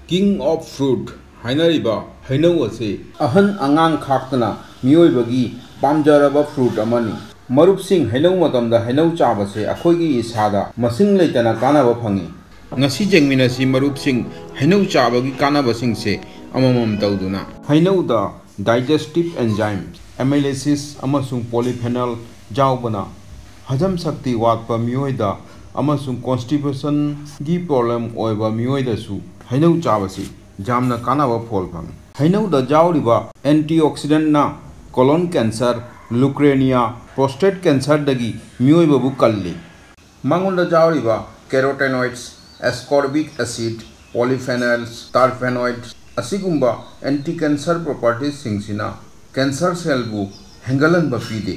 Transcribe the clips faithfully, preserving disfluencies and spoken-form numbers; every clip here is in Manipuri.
King of Fruit ꯍꯥꯏꯅꯔꯤꯕ ꯍꯩꯅꯧ ꯑꯁꯤ ꯑꯍꯟ ꯑꯉꯥꯡ ꯈꯥꯛꯇꯅ ꯃꯤꯑꯣꯏꯕꯒꯤ ꯄꯥꯝꯖꯔꯕ fruit ꯑꯃꯅꯤ꯫ ꯃꯔꯨꯞꯁꯤꯡ, ꯍꯩꯅꯧ ꯃꯇꯝꯗ ꯍꯩꯅꯧ ꯆꯥꯕꯁꯦ ꯑꯩꯈꯣꯏꯒꯤ ꯏꯁꯥꯗ ꯃꯁꯤꯡ ꯂꯩꯇꯅ ꯀꯥꯟꯅꯕ ꯐꯪꯏ꯫ ꯉꯁꯤ ꯌꯦꯡꯃꯤꯟꯅꯁꯤ ꯃꯔꯨꯞꯁꯤꯡ, ꯍꯩꯅꯧ ꯆꯥꯕꯒꯤ ꯀꯥꯟꯅꯕꯁꯤꯡꯁꯦ ꯑꯃꯃꯝ ꯇꯧꯗꯨꯅ꯫ ꯍꯩꯅꯧꯗ digestive enzyme, amylase ꯑꯃꯁꯨꯡ polyphenol ꯌꯥꯎꯕꯅ ꯍꯖꯝ ꯁꯛꯇꯤ ꯋꯥꯠꯄ ꯃꯤꯑꯣꯏꯗ ꯑꯃꯁꯨꯡ constipation ꯒꯤ problem ꯑꯣꯏꯕ ꯃꯤꯑꯣꯏꯗꯁꯨ ꯍꯩꯅꯧ ꯆꯥꯕꯁꯤ ꯌꯥꯝꯅ ꯀꯥꯟꯅꯕ ꯐꯣꯜ ꯐꯪꯏ꯫ ꯍꯩꯅꯧꯗ ꯌꯥꯎꯔꯤꯕ antioxidant ꯅ colon cancer, leukemia, prostate cancer ꯗꯒꯤ ꯃꯤꯑꯣꯏꯕꯕꯨ ꯀꯜꯂꯤ꯫ ꯃꯉꯣꯟꯗ ꯌꯥꯎꯔꯤꯕ carotenoids, ascorbic acid, polyphenols, terpenoids ꯑꯁꯤꯒꯨꯝꯕ anti cancer properties ꯁꯤꯡꯁꯤꯅ cancer cell ꯕꯨ ꯍꯦꯟꯒꯠꯍꯟꯕ ꯄꯤꯗꯦ꯫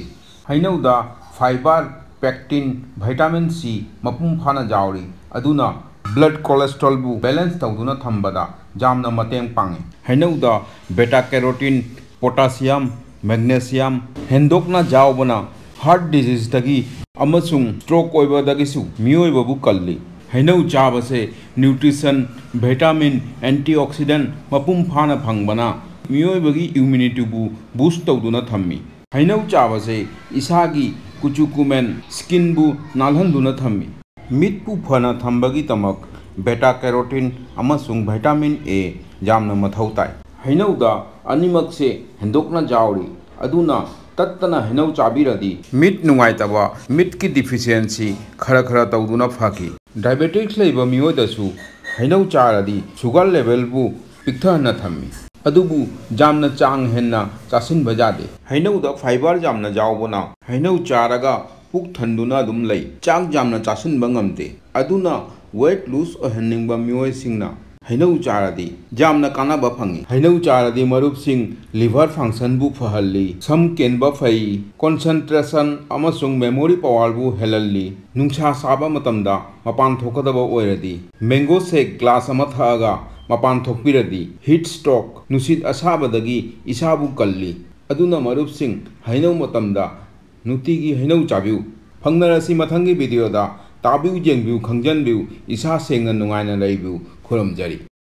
ꯍꯩꯅꯧꯗ fiber, pectin, vitamin C ꯃꯄꯨꯡ ꯐꯥꯅ ꯌꯥꯎꯔꯤ, ꯑꯗꯨꯅ blood cholesterol ꯕꯨ balance ꯇꯧꯗꯨꯅ ꯊꯝꯕꯗ ꯌꯥꯝꯅ ꯃꯇꯦꯡ ꯄꯥꯡꯏ꯫ ꯍꯩꯅꯧꯗ beta carotene, potassium, magnesium ꯍꯦꯟꯗꯣꯛꯅ ꯌꯥꯎꯕꯅ heart disease ꯇꯒꯤ ꯑꯃꯁꯨꯡ stroke ꯑꯣꯏꯕꯗꯒꯤꯁꯨ ꯃꯤꯑꯣꯏꯕꯕꯨ ꯀꯜꯂꯤ꯫ ꯍꯩꯅꯧ ꯆꯥꯕꯁꯦ nutrition, vitamin, antioxidant ꯃꯄꯨꯡ ꯐꯥꯅ ꯐꯪꯕꯅ ꯃꯤꯑꯣꯏꯕꯒꯤ immunity ꯕꯨ boost ꯇꯧꯗꯨꯅ ꯊꯝꯃꯤ꯫ ꯍꯩꯅꯧ ꯆꯥꯕꯁꯦ ꯏꯁꯥꯒꯤ ꯀꯨꯆꯨ ꯀꯨꯃꯦꯟ, skin ꯕꯨ ꯅꯥꯜꯍꯟꯗꯨꯅ ꯊꯝꯃꯤ꯫ ꯃꯤꯠꯄꯨ ꯐꯅ ꯊꯝꯕꯒꯤꯗꯃꯛ beta carotene ꯑꯃꯁꯨꯡ vitamin A ꯌꯥꯝꯅ ꯃꯊꯧ ꯇꯥꯏ꯫ ꯍꯩꯅꯧꯗ ꯑꯅꯤꯃꯛꯁꯦ ꯍꯦꯟꯗꯣꯛꯅ ꯌꯥꯎꯔꯤ, ꯑꯗꯨꯅ ꯇꯠꯇꯅ ꯍꯩꯅꯧ ꯆꯥꯕꯤꯔꯗꯤ ꯃꯤꯠ ꯅꯨꯡꯉꯥꯏꯇꯕ, ꯃꯤꯠꯀꯤ deficiency ꯈꯔ ꯈꯔ ꯇꯧꯗꯨꯅ ꯐꯈꯤ꯫ Diabetics ꯂꯩꯕ ꯃꯤꯑꯣꯏꯗꯁꯨ ꯍꯩꯅꯧ ꯆꯥꯔꯗꯤ sugar level ꯕꯨ ꯄꯤꯛꯊꯍꯟꯅ ꯊꯝꯃꯤ, ꯑꯗꯨꯕꯨ ꯌꯥꯝꯅ ꯆꯥꯡ ꯍꯦꯟꯅ ꯆꯥꯁꯤꯟꯕ ꯌꯥꯗꯦ꯫ ꯍꯩꯅꯧꯗ fiber ꯌꯥꯝꯅ ꯌꯥꯎꯕꯅ ꯍꯩꯅꯧ ꯆꯥꯔꯒ ꯄꯨꯛ ꯊꯟꯗꯨꯅ ꯑꯗꯨꯝ ꯂꯩ꯫ ꯆꯥꯛ ꯌꯥꯝꯅ ꯆꯥꯁꯤꯟꯕ ꯉꯝꯗꯦ, ꯑꯗꯨꯅ weight loss ꯑꯣꯏꯍꯟꯅꯤꯡꯕ ꯃꯤꯑꯣꯏꯁꯤꯡꯅ ꯍꯩꯅꯧ ꯆꯥꯔꯗꯤ ꯌꯥꯝꯅ ꯀꯥꯟꯅꯕ ꯐꯪꯏ꯫ ꯍꯩꯅꯧ ꯆꯥꯔꯗꯤ ꯃꯔꯨꯞꯁꯤꯡ, liver function ꯕꯨ ꯐꯍꯜꯂꯤ, ꯁꯝ ꯀꯦꯟꯕ ꯐꯩ, concentration ꯑꯃꯁꯨꯡ memory power ꯕꯨ ꯍꯦꯜꯍꯜꯂꯤ꯫ ꯅꯨꯡꯁꯥ ꯁꯥꯕ ꯃꯇꯝꯗ ꯃꯄꯥꯟ ꯊꯣꯛꯀꯗꯕ ꯑꯣꯏꯔꯗꯤ mango shake glass ꯑꯃ ꯊꯛꯑꯒ ꯃꯄꯥꯟ ꯊꯣꯛꯄꯤꯔꯗꯤ heat stroke, ꯅꯨꯡꯁꯤꯠ ꯑꯁꯥꯕꯗꯒꯤ ꯏꯁꯥꯕꯨ ꯀꯜꯂꯤ꯫ ꯑꯗꯨꯅ ꯃꯔꯨꯞꯁꯤꯡ, ꯍꯩꯅꯧ ꯃꯇꯝꯗ ꯅꯨꯡꯇꯤꯒꯤ ꯍꯩꯅꯧ ꯆꯥꯕꯤꯌꯨ꯫ ꯐꯪꯅꯔꯁꯤ ꯃꯊꯪꯒꯤ video ꯗ꯫ ꯇꯥꯕꯤꯌꯨ, ꯌꯦꯡꯕꯤꯌꯨ, ꯈꯪꯖꯟꯕꯤꯌꯨ, ꯏꯁꯥ ꯁꯦꯡꯅ ꯅꯨꯡꯉꯥꯏꯅ ꯂꯩꯕꯤꯌꯨ꯫ ꯈꯨꯔꯨꯝꯖꯔꯤ꯫